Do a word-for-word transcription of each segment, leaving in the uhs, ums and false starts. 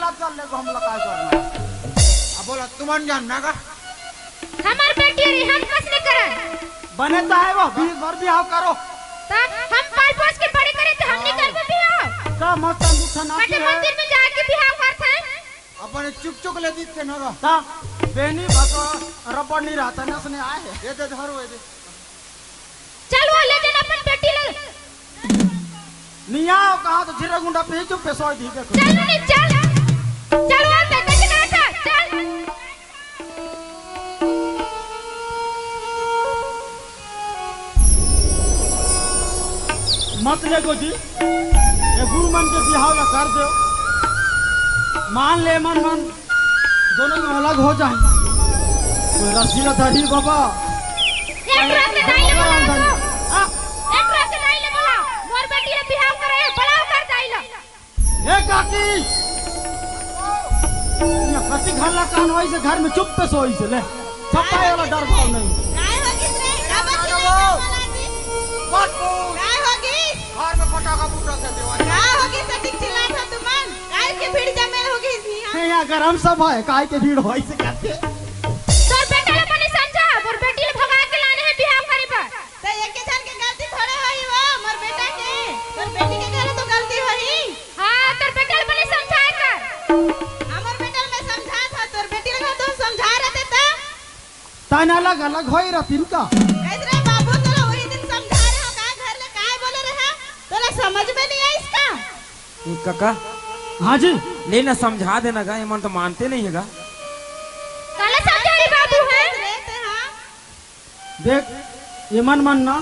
अब कर ले को हमला काय करना। अब बोला, तुमन जानना का? हमार बेटी रही, हम कस नहीं करन। बने तो है वो, बीस बार बिहाव करो। तब हम पाल पोस के बड़े करे तो हम नहीं करबो बिहाव। का मस्त अंगूठा नाची कटे है। मंदिर में जाके बिहाव करत है। अपने चुक चुक ले दीते न रह। ता बेनी भको रबड़ नहीं रहता, नस ने आए है। ये दे धरो, ये दे। चल वो ले जाना अपन बेटी ले। नियाव कहा तो झिरा गुंडा पे चुप पे सोई दी, देखो। चल नी, चल। चल वो पे कैसे कहा था? चल। मत ले गोजी, ये गुरु मन के बिहाव ला कर दे। मान ले मन मन, दोनों में अलग हो जाए। कोई रस्सी ला धरी बाबा। एक रस्सी दाई ले बोला। हाँ? एक रस्सी दाई ले बोला। मोर बेटी ला बिहाव करे, बड़ा कर दाई ला। ए काकी! ये कति घर ला कान होई से घर में चुप पे सोई से ले। सब पाए वाला डर भाव नहीं। काय होगिस रे? का बात करे? मत बोल। काय होगिस? घर में फटाका फूटत है देवारी। का होगिस? अधिक चिल्लात हो तुमन। काय के भीड़ जमे होगिस इहाँ? हे, यहाँ गरम सभा है, काय के भीड़ होई से कहते। तोर बेटा ला बने समझा, मोर बेटी ला भगा के लाने है बिहाव करे बर। त एके झन के गलती थोड़े होही वो, मोर बेटा के, तोर बेटी के घलो तो गलती होही। हाँ, तोर बेटा ल बने समझाए कर। हमर बेटा ल मैं समझात हव, तोर बेटी ल तो समझाए रहते त। तैं अलग अलग होई रहतिन का? कैसे रे बाबू, तोला वही दिन समझा रहे हो, का घर ले काय बोले रहे? तोला समझ में नहीं आइस का? ए, काका। हाँ जी। ले ना, समझा देना गा, एमन तो मानते नहीं है गा। काला समझा रे बाबू है? रे ते हाँ। देख, एमन मन ना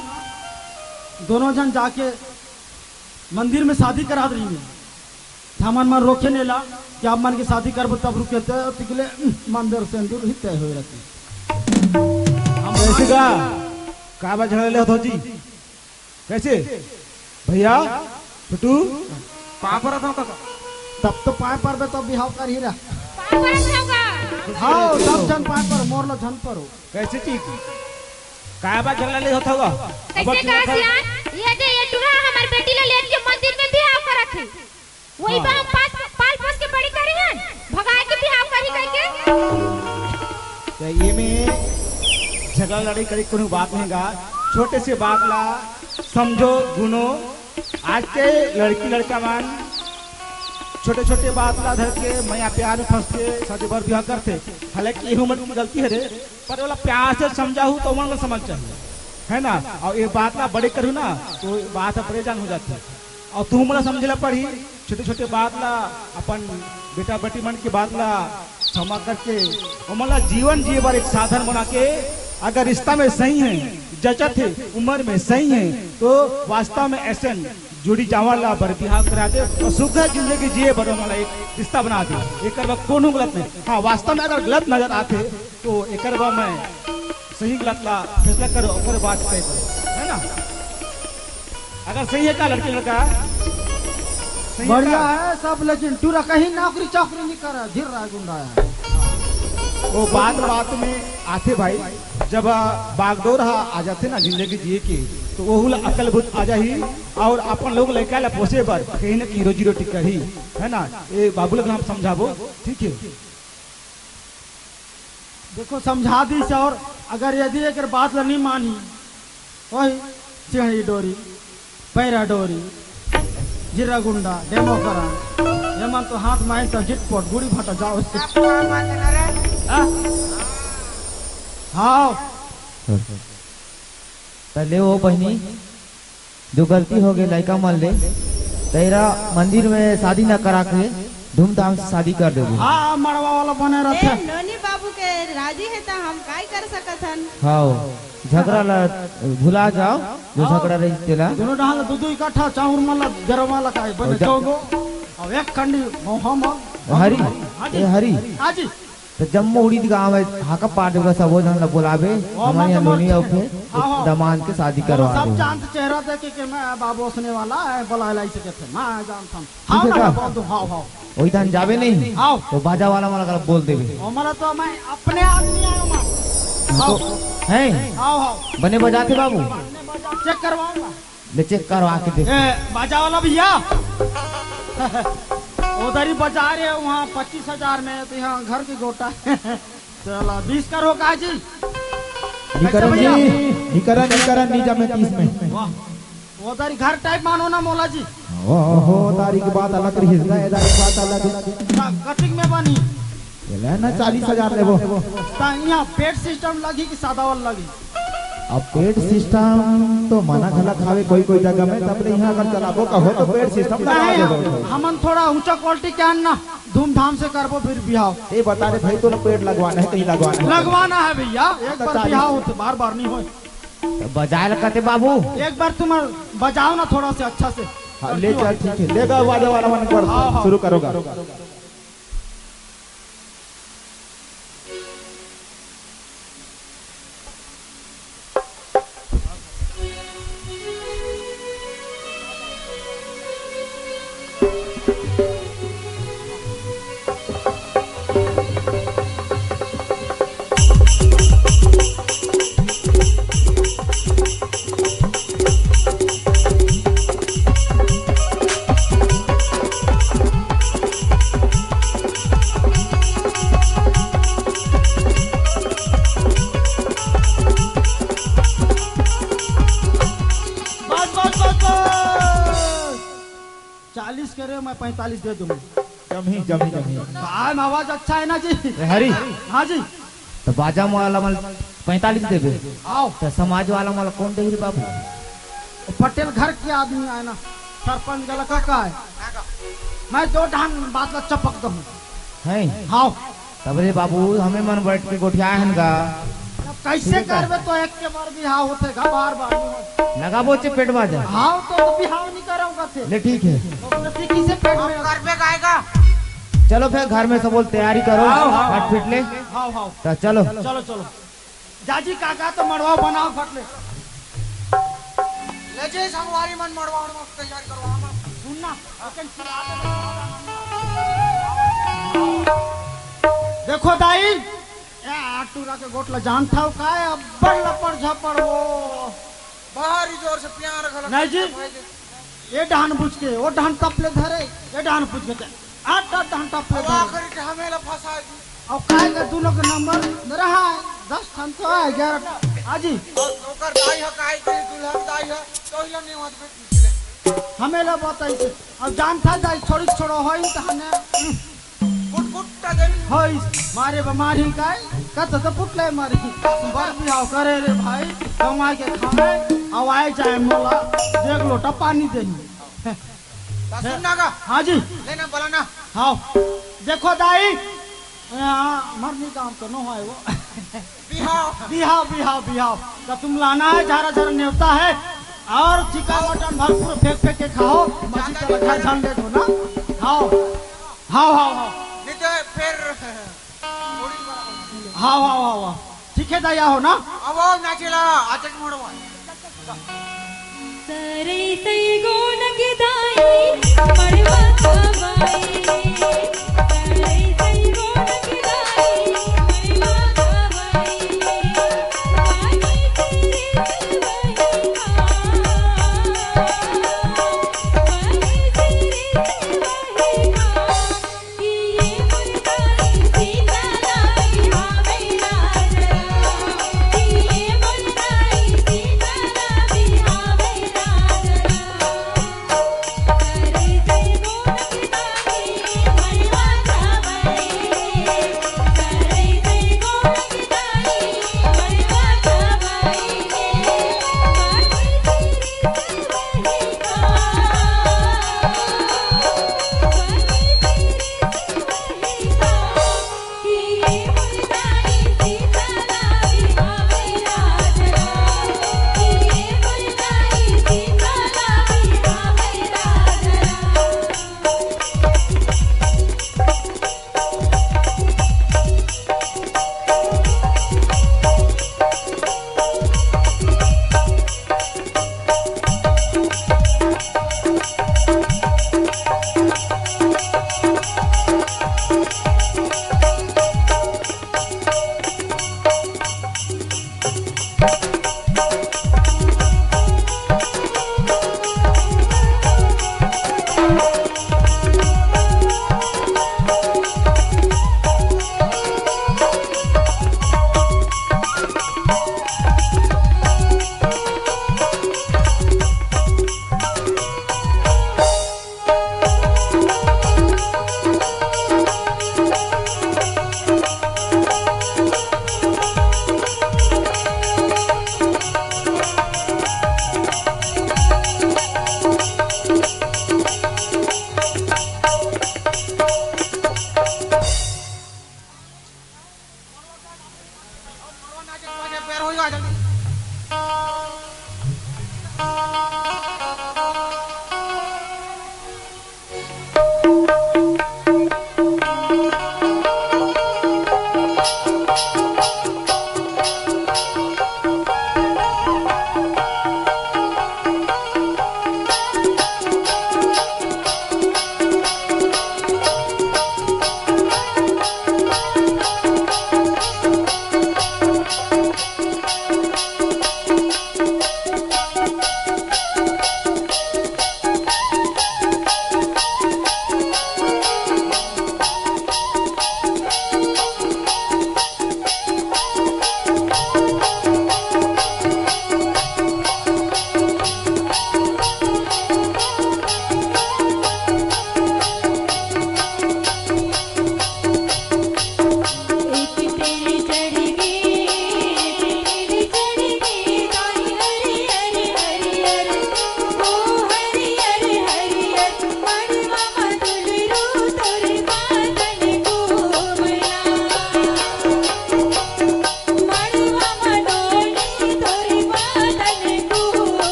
दोनों जन जाके मंदिर में शादी करा रही है। हमन मन रोके नेला कि आप मन के शादी करबो तब रुके, ते तिकले मंदिर से दूर ही तय होए रहती। हम कैसे गा? का बा झगड़ा ले होत हो जी? कैसे? भैया, छोटू? पाँव परत हँव काका। तब तो पाँव परबे, तब बिहाव करही रे। पाँव परत हँव का? हाँ, सब झन पाँव पर, मोर लो झन परो। कैसे ठीक? काय बात झगड़ा ले होत हव? कैसे का सियान? ये दे, ये टूरा हमर बेटी ला लेके मंदिर में बिहाव करत हे। वही हाँ। बा हम पास, पाल पोस के बड़ी करी हन, भगाए के बिहाव करी कह के। त ये में झगड़ा लड़ाई करे कोनो बात नहीं गा। छोटे से बात ला समझो, गुनो। आज के लड़की लड़का मन छोटे छोटे बात ला धर के मया प्यार में फंस के शादी बर बिहाव करथे। हालांकि ये उम्र की गलती है रे, पर ओला प्यार से समझाहू तो ओमन ला समझ चाहिए, है ना? और ये बात ला बड़े करहू ना तो ये बात ह परेशान हो जाथे। और तुहू मन ला समझे ला पड़ही, छोटे-छोटे बात ला अपन बेटा-बेटी मन के बात ला क्षमा करके ओमन ला जीवन जिए बर एक साधन बना के, अगर रिश्ता में सही है, जचत है, उम्र में सही है, तो वास्तव में ऐसे जोड़ी जावल ला बर बिहाव करा दे और सुखद जिंदगी जिए बर ओमन ला एक रिश्ता बना दे। एकर बर कोनो गलत नहीं। हाँ, वास्तव में अगर गलत नजर आथे तो एकर बर मैं सही गलत ला फैसला करो, ओकर बाद तय करो, है ना? अगर सही है का लड़की लड़का? सही है बढ़िया का? है सब, लेकिन टूरा कहीं नौकरी चाकरी नहीं करा, झिर्रा गुंडा है। वो बात बात में आथे भाई, जब बागडोर हा आ जाथे ना जिंदगी जिए के, तो वो हुला अकल बुद्धि आ जाही और अपन लोग लड़का ला पोसे बर कहीं ना कहीं रोजी रोटी करही, है ना? ये बाबू लोग हम समझाबो, ठीक है? देखो, समझा दीस, और अगर यदि एकर बात ला नहीं मानी, वही चिहड़ी डोरी, पैरा डोरी, जिर्रा गुंडा, डेमो करा, ये मन तो हाथ माइन तो झिटपट गुड़ी भटा जाओ। हाँ? हाँ। पहले वो बहनी जो गलती हो गई लड़का मन ले, तेरा मंदिर में शादी न करा के धूमधाम से शादी कर देबो। हाँ, मड़वा वाला बने ए, रहते। नोनी बाबू के राजी है त हम काय कर सकत हन? हाँ, झगड़ा ला भुला जाओ, जो हाँ। झगड़ा रही तेला। दोनों डहान ला दू दू इकट्ठा चाउर मन ला गरम वाला काय बने और जा- चौगो। अब एक कंडी मोहम्मद हरी, हाँ जी। ए हरी। हाँ जी। त जम्मो उड़ीद गाँव में हाका पार देबो, सबो झन ला बोलाबे, ओ, हमर मन यहाँ तो नोनी मोर अउ फेर हाँ, हाँ। दमांद के शादी करवा सब दो। जानत चेहरा देखे के मैं बाबू ओसने वाला है, बोला लाई सके थे, मैं जानत हूँ। ठीक हाँ, है ना, का? बोल दो, हाँ, हाँ। वही तहन जाबे नहीं, हाँ। तो बाजा वाला मन ला बोल देबे। ओ, मला तो मैं अपने आदमी आयो मैं। हाँ, हाँ। तो हैं? हाँ, हाँ। बने बजाते बाबू? चेक करवाऊंगा। ले चेक करवा के दे। ए, बाजा वाला भैया। उधर ही बाजार है, वहाँ पच्चीस हजार में, तो यहाँ घर की गोटा। चला, बीस करो का जी? निकरन अच्छा भैया। जी, निकरन, निकरन, नी जामे तीस में। वाह, उधर ही घर टाइप मानो ना मोला जी। ओहो, तारी की बात अलग रही, दाई, दाई की बात अलग। ता कतिक में बनी? ये ले ना, चालीस हजार लेबो। ता यहाँ पेड सिस्टम लगी कि सादा वाला लगी? अब पेड सिस्टम तो मना घलक हावे कोई कोई जगह में, तब ले यहाँ अगर चलाबो कहो तो पेड सिस्टम लगा नहीं, देबो। हमन थोड़ा ऊंचा क्वालिटी के आन ना, धूमधाम से करबो फिर बिहाव। ए बता दे भाई, तोला पेड लगवाना है, कहीं लगवाना है? लगवाना है भैया, एक तो बार चालीस। बिहाव होथे, बार बार नहीं होय। तो बजाए ला कहते बाबू। एक बार तुम बजाओ ना थोड़ा से अच्छा से। हाँ, ले चल, ठीक है, लेगा बाजा वाला मन पर हाँ, हाँ। शुरू करोगा। बस, बस, बस, बस। चालीस करे, मैं पैंतालीस दे दूंगा। जमही, जमही, जमही। भाई, आवाज अच्छा है ना जी? ए, हरी। हाँ जी। तो बाजा वाला मन पैंतालीस देबे। आओ। तो समाज वाला मन कौन देही रे बाबू? पटेल घर के आदमी आए ना, सरपंच गला का, का है? मैं दो ढान बात ला चपक दूँ। हैं? हाँ। तब रे बाबू, हमें मन बैठ के गोठिया हन गा। अब कैसे ठीक है। करबे तो एक के बार बिहाव होथे गा, बार बार नहीं होय। लगाबो चे पेट बाजा। हाँ, तो, तो बिहाव नहीं करोगा थे। ले ठीक है। तो फिर किसे पेट में करबे गाएगा? चलो फिर घर में सब बोल तैयारी करो, हाँ, हाँ, फट फिट ले। हाँ, हाँ। तो चलो। चलो, चलो। जाजी काका तो मड़वा बनाओ फट ले। ले जे संगवारी मन मड़वा, मड़वा तैयार करवा, हम सुन ना, अपन चिल्ला दे। देखो दाई, ए आटूरा के गोठ ला जानथव काय, अब्बड़ लपड़ झपड़ वो। भारी जोर से प्यार घलक नहीं जी। भाई जी। ए डहान बुझ के, ओ डहान तप ले धरे, ए डहान बुझ के ते, आठ, आठ डहान तप ले अब धरे। आखिरी के हमें ला फंसा दी। अब काय का दोनों के नंबर मेरा है, दस ठन तो है, ग्यारह ठन। आजी। और ओकर दाई है, काय के दूल्हा के दाई है, तो ही ला नहीं मत बेटी ले। हमें ला बताई से, अब जानता जाई, छोड़ी छोड़ो होई तो हने। कुट कुट टा देनी। होई, मारे बमार ही काय, कत तो पुट ले मारी। बर बिहाव करे रे भाई, कमाई के खावे, अब आए जाए मोला, देख लोटा पानी देही। ता सुन ना गा। हाँ जी। लेना बोला ना। हाँ। देखो दाई, यहाँ मरनी काम तो नो है वो। बिहाव। बिहाव, बिहाव, बिहाव। तो तुम लाना है, झारा झारा नेवता है। और चिकन मटन भरपूर फेंक फेंक के खाओ। मछली ज्यादा तो नहीं घर खाना। झंडे दो ना। हाँ। हाँ, हाँ, हाँ। नहीं तो फिर थोड़ी बात। हाँ, हाँ, हाँ, हाँ। ठीक है दाई, आओ ना। अब आओ नाचेला, आज एक मोड़वा। तरे तई गोनक दाई, मड़वा खवाई।